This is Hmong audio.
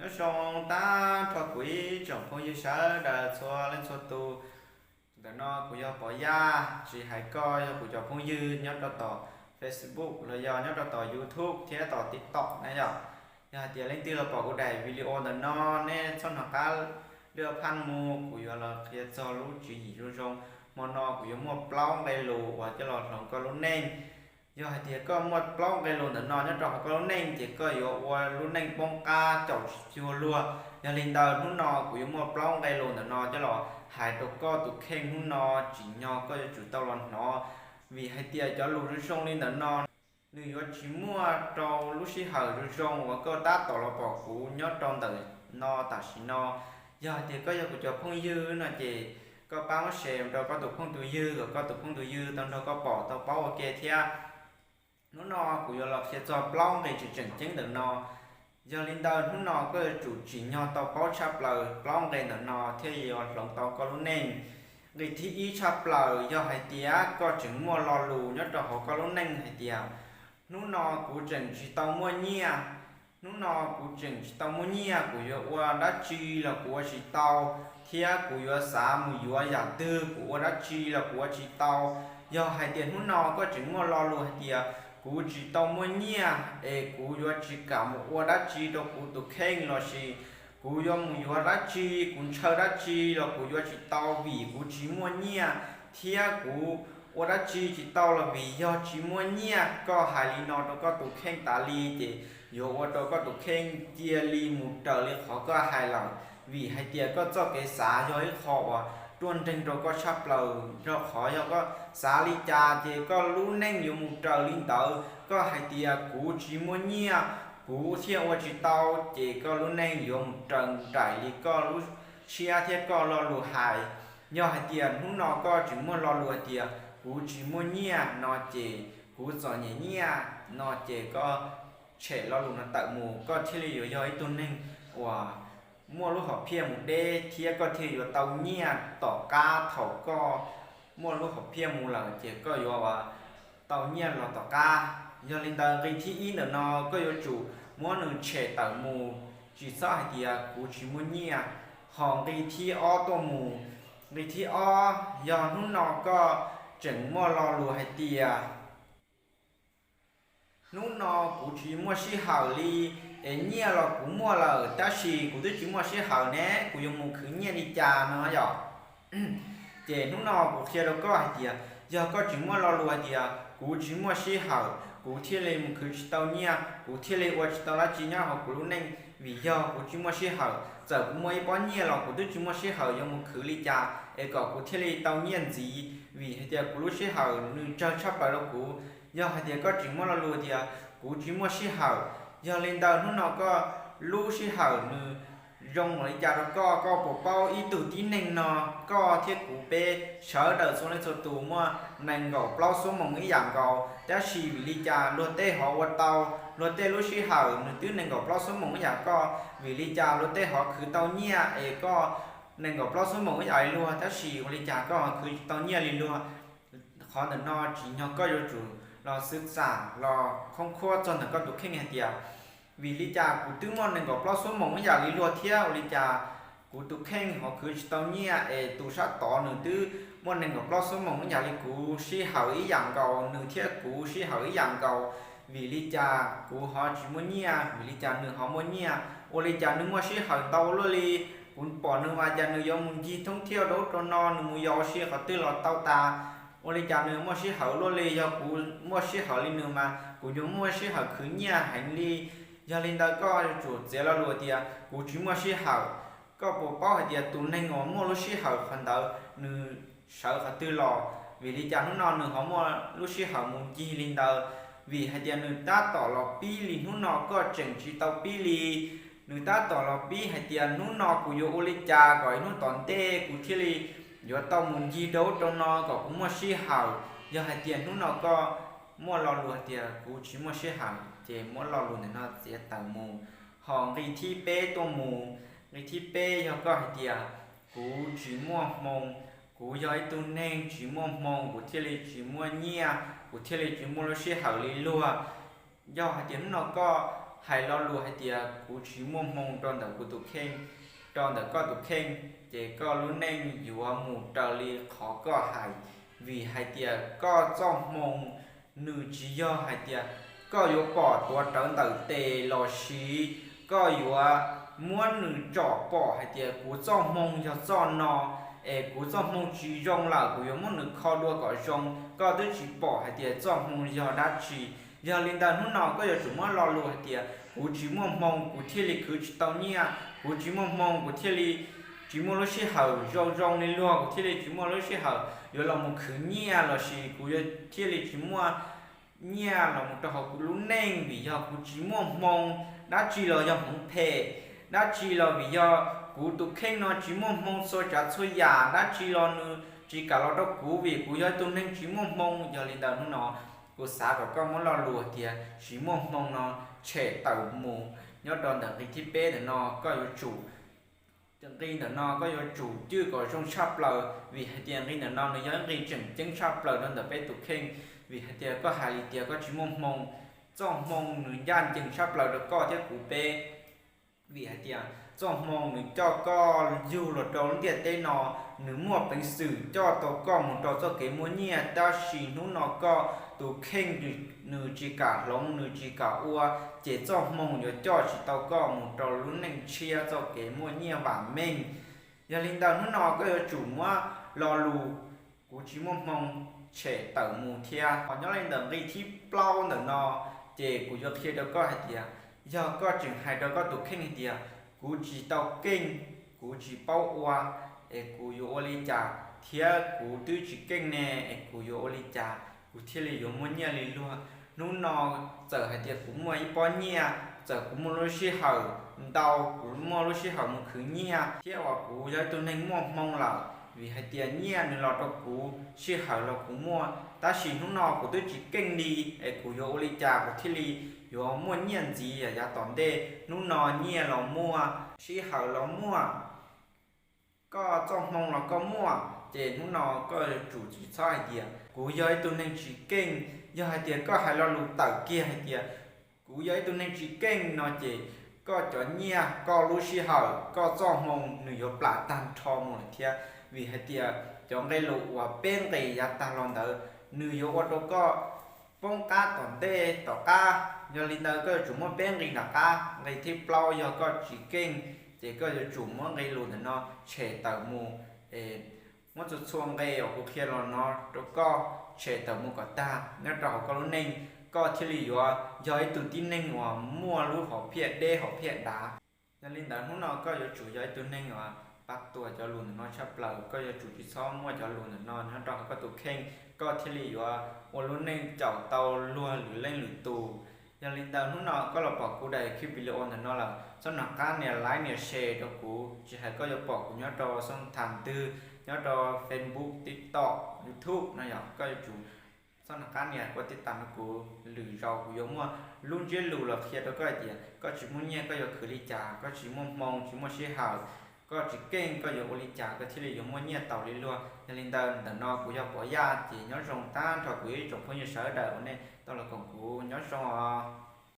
Nyob zoo tag nrho kuv ib tsoom phooj ywg sawv daws txhua leej txhua tus. Ntawm no kuv yog Pov Yaj, tsis hais koj yog kuv cov phooj ywg nyob rau tom Facebook los yog nyob rau tom YouTube thiab tom TikTok na yom. Yog hais tias leej twg los pom kuv daim video ntawm no, nej txhob hnov qab lwj phaj mus, kuv yuav los qhia txog lub tswv yim zoo zoo. Hmo no kuv yuav muaj plaub nqe lus uas coj los hloov koj lub neej. Yog hais tias koj muaj plaub nqe lus ntawm no nyob rau hauv koj lub neej ces koj yuav ua lub neej poob qab caum tsis cuag luag. Yog li ntawd hnub no kuv yuav muaj plaub nqe lus ntawm no coj los hais rau koj tus kheej hnub no, tsim nyog koj yuav tsum tau los hnov, vim hais tias cov lus zoo zoo li ntawm no nws yuav tsis muaj rau lub sij hawm zoo zoo uas koj tab tom los pom kuv nyob rau ntawm no tam sim no. Yog hais tias koj yog kuv cov phooj ywg no ces koj pab muab share rau koj tus phooj tus ywg kom koj tus phooj tus ywg tau nrog koj pom tau paub ua ke thiab. Hnub no kuv yuav los qhia txog plaub nqe tseem tseem ceeb ntawm no. Yog li ntawd hnub no koj yuav tsum tsim nyog tau paub tshaj plaws plaub nqe ntawm no thiaj yuav hloov tau koj lub neej. Nqe thib ib tshaj plaws yog hais tias koj tseem muaj lo lus nyob rau hauv koj lub neej hais tias, hnub no kuv tseem tsis tau muaj nyiaj, hnub no kuv tseem tsis tau muaj nyiaj, kuv yuav ua dab tsi los kuv ua tsis tau, thiab kuv yuav xav mus yuav yam twg kuv ua dab tsi los kuv ua tsis tau. Yog hais tias hnub no koj tseem muaj lo lus hais tias kuv tsis tau muaj nyiaj es kuv yuav tsis kam mus ua dab tsi rau kuv tus kheej lossis kuv yuav mus yuav dab tsi, kuv ntshaw dab tsi los kuv yuav tsis tau vim kuv tsis muaj nyiaj, thiab kuv ua dab tsi tsis tau los vim yog tsis muaj nyiaj. Koj hais li no rau koj tus kheej tas li ces yuav ua rau koj tus kheej cia li mus raws li qhov koj hais lawm, vim hais tias koj txoj kev xav yog ib qho uas ruaj nreeg rau koj tshaj plaws, rau qhov yog koj xav li cas ces koj lub neej yuav mus raws li ntawd. Koj hais tias kuv tsis muaj nyiaj kuv thiaj ua tsis tau, ces koj lub neej yuav mus raws nraim li koj lub siab thiab koj lo lus hais. Yog hais tias hnub no koj tseem muaj lo lus hais tias kuv tsis muaj nyiaj no ces kuv txom nyem nyiaj no ces koj tshem lo lus no tawm mus, koj thiaj li yuav yog ib tug neeg uas muaj lub hom phiaj mus deb thiab koj thiaj yuav tau nyiaj tom qab. Thaum koj muaj lub hom phiaj mus lawm ces koj yuav tau nyiaj los tom qab. Yog li ntawd nqe thib ib ntawm no koj yuav tsum muab nws tshem tawm mus, tsis txhob hais tias kuv tsis muaj nyiaj. Ho nqe thib ob tuaj mus, nqe thib ob yog hnub no koj tseem muaj lo lus hais tias hnub no kuv tsis muaj sij hawm li, es nyiaj los kuv muaj lawm tab sis kuv twb tsis muaj sij hawm ne, kuv yuav mus khwv nyiaj li cas no yom. Ces hnub no kuv qhia rau koj hais tias yog koj tseem muaj lo lus hais tias kuv tsis muaj sij hawm kuv thiaj li mus khwv tsis tau nyiaj, kuv thiaj li ua tsis tau dab tsi nyob hauv kuv lub neej, vim yog kuv tsis muaj sij hawm, txawm kuv muaj ib pob nyiaj los kuv twb tsis muaj sij hawm yuav mus khwv li cas es kom kuv thiaj li tau nyiaj ntxiv, vim hais tias kuv lub sij hawm nws tsawg tshaj plaws rau kuv. Yog hais tias koj tseem muaj lo lus tias kuv tsis muaj sij hawm, yog li ntawd hnub no koj lub sij hawm nws zoo li cas rau koj? Koj puas paub ib tug tib neeg no, koj thiab kuv peb sawv daws txhua leej txhua tus muaj nees nkaum plaub xuab moos ib yam nkaus, tab sis vim li cas luag tej ho ua tau, luag tej lub sij hawm nws twb nees nkaum plaub xuab moos ib yam koj, vim li cas luag tej ho khwv tau nyiaj es koj nees nkaum plaub xuab moos ib yam li luag, tab sis ua li cas koj ho khwv tsis tau nyiaj li luag? Qhov ntawm no tsim nyog koj yuav tsum los xwv xam los khoob khuab txog ntawm koj tus kheej hais tias, vim li cas kuv twb muaj nees nkaum plaub xuab moos ib yam li luag thiab ua li cas kuv tus kheej ho khwv tsis tau nyiaj es tus sab tod nws twb muaj nees nkaum plaub xuab moos ib yam li kuv, sij hawm ib yam nkaus, nws thiab kuv sij hawm ib yam nkaus, vim li cas kuv ho tsis muaj nyiaj, vim li cas nws ho muaj nyiaj? Ua li cas nws muaj sij hawm ntau luaj li? Kuv pom nws mas cas nws yuav mus ncig thoob thiaj rau ub rau no, nws mus yos ua si qhov twg los tau tas. Ua li cas nws muaj sij hawm luaj li, yog kuv muaj sij hawm li nws mas kuv yuav muaj sij hawm khwv nyiaj heev li. Yog li ntawd koj yuav tsum txiav lo lus tias kuv tsis muaj sij hawm. Koj puas paub hais tias tus neeg uas muaj lub sij hawm qhov ntawd nws sawv qhov twg los? Vim li cas hnub no nws ho muaj lub sij hawm mus ncig li ntawd? Vim hais tias nws tab tom los pib li hnub no koj tseem tsis tau pib li. Nws tab tom los pib hais tias hnub no kuv yuav ua li cas kom ib hnub tom ntej kuv thiaj li yuav tau mus ncig rau ub rau no kom kuv muaj sij hawm. Yog hais tias hnub no koj muaj lo lus hais tias kuv tsis muaj sij hawm ces muab lo lus ntawm no txiav tawm mus. Ho nqi thib peb tuaj mus, nqi thib peb yog koj hais tias kuv tsis muaj hmoo, kuv yog ib tug neeg tsis muaj hmoo kuv thiaj li tsis muaj nyiaj, kuv thiaj li tsis muaj lub sij hawm li luag. Yog hais tias hnub no koj hais lo lus hais tias kuv tsis muaj hmoo rau ntawm kuv tus kheej, rau ntawm koj tus kheej, ces koj lub neej yuav mus raws li qhov koj hais, vim hais tias koj txoj hmoo nws tsis yog hais tias koj yuav pom tuav rawv ntawm tes los sis koj yuav muab nws tsom pom hais tias kuv txoj hmoo yog txoj no, es kuv txoj hmoo tsis zoo lawm kuv yuav muab nws kho dua kom zoo. Koj twb tsis pom hais tias txoj hmoo yog dab tsi. Yog li ntawd hnub no koj yuav tsum muab lo lus hais tias kuv tsis muaj hmoo kuv thiaj li khwv tsis tau nyiaj, kuv tsis muaj hmoo kuv thiaj li tsis muaj lub sij hawm zoo zoo li luag, kuv thiaj li tsis muaj lub sij hawm yuav los mus khwv nyiaj los sis kuv yuav thiaj li tsis muaj nyiaj los mus rau hauv kuv lub neej, vim yog kuv tsis muaj hmoo. Dab tsi los yog hmoov phem, dab tsi los vim yog kuv tus kheej no tsis muaj hmoo txhua tsav txhua yam, dab tsi los nws tsis kam los rau kuv vim kuv yog ib tug neeg tsis muaj hmoo. Yog li ntawd hnub no kuv xav kom koj muab lo lus tias tsis muaj hmoo no tshem tawm mus. Nyob rau ntawm nqi thib peb ntawm no koj yuav tsum, nqi ntawm no koj yuav tsum cwj kom zoo tshaj plaws, vim hais tias nqi ntawm no nws yog ib nqi tseem ceeb tshaj plaws rau ntawm peb tus kheej. Vim hais tias koj hais li tias koj tsis muaj hmoo, txoj hmoo nws ncaj ncees tshaj plaws rau koj thiab kuv peb. Vim hais tias txoj hmoo nws coj koj yug los rau lub ntiaj teb no, nws muaj peev xwm coj tau koj mus rau txoj kev muaj nyiaj, tab sis hnub no koj tus kheej nws tsis kam hloov, nws tsis kam ua, ces txoj hmoo yuav coj tsis tau koj mus rau lub neej tshiab txoj kev muaj nyiaj vam meej. Yog li ntawd hnub no koj yuav tsum muab lo lus kuv tsis muaj hmoo tshem tawm mus thiab. Ho nyob li ntawm nqi thib plaub ntawm no, ces kuv yuav qhia rau koj hais tias, yog koj tseem hais rau koj tus kheej hais tias kuv tsis tau keej, kuv tsis paub ua, es kuv yuav ua li cas, thiab kuv twb tsis keej ne, es kuv yuav ua li cas kuv thiaj li yuav muaj nyiaj li luag? Hnub no txawm hais tias kuv muaj ib pob nyiaj, txawm kuv muaj lub sij hawm ntau, kuv muaj lub sij hawm mus khwv nyiaj thiab uas kuv yog ib tug neeg muaj hmoo lawm, vim hais tias nyiaj nws los rau kuv, sij hawm los kuv muaj, tab sis hnub no kuv twb tsis keej li, es kuv yuav ua li cas kuv thiaj li yuav muaj nyiaj ntxiv yav tom ntej? Hnub no nyiaj los muaj, sij hawm los muaj, koj txoj hmoo los koj muaj, ces hnub no koj yuav tsum tsis txhob hais tias kuv yog ib tug neeg tsis keej. Yog hais tias koj hais lo lus tawm kiag hais tias kuv yog ib tug neeg tsis keej no ces koj cov nyiaj, koj lub sij hawm, koj txoj hmoo nws yuav plam tag nrho mus lawm thiab. Vim hais tias cov nqe lus uas peb nqis yav tag los ntawd nws yuav ua rau koj poob qab tom ntej tom qab. Yog li ntawd koj yuav tsum muab peb nqi nram qab. Nqi thib plaub yog koj tsis keej, ces koj yuav tsum muab nqi lus ntawm no tshem tawm mus. Muab txhua txhua nqe uas kuv qhia los no rau koj tshem tawm mus kom tag nyob rau hauv koj lub neej, koj thiaj li yuav yog ib tug tib neeg uas muaj lub hom phiaj deb hom phiaj dav. Yog li ntawd hnub no koj yuav tsum yog ib tug neeg uas pab tuam cov lus ntawm no tshaj plaws, koj yuav tsum tsis txhob muaj cov lus ntawm no nyob rau hauv koj tus kheej, koj thiaj li yuav ua lub neej caum tau luag lwm leej lwm tus. Yog li ntawd hnub no koj los pom kuv daim video ntawm no lawm, txhob nco qab nias like nias share rau kuv, tsis hais koj yuav pom kuv nyob rau xoo tham twg, nyob rau Facebook, TikTok, YouTube no yog koj yuav tsum txhob nco qab nias koj tib tas rau kuv. Lwm zaus kuv yuav muaj lub ntsiab lus los qhia rau koj hais tias koj tsis muaj nyiaj koj yuav khwv li cas, koj tsis muaj hmoo tsis muaj sij hawm, koj tsis keej koj yuav ua li cas koj thiaj li yuav muaj nyiaj taus li luag. Yog li ntawd ntawm no kuv yog Pov Yaj ces nyob zoo tag nrho kuv ib tsoom phooj ywg sawv daws uas nej tau los koom kuv, nyob zoo os.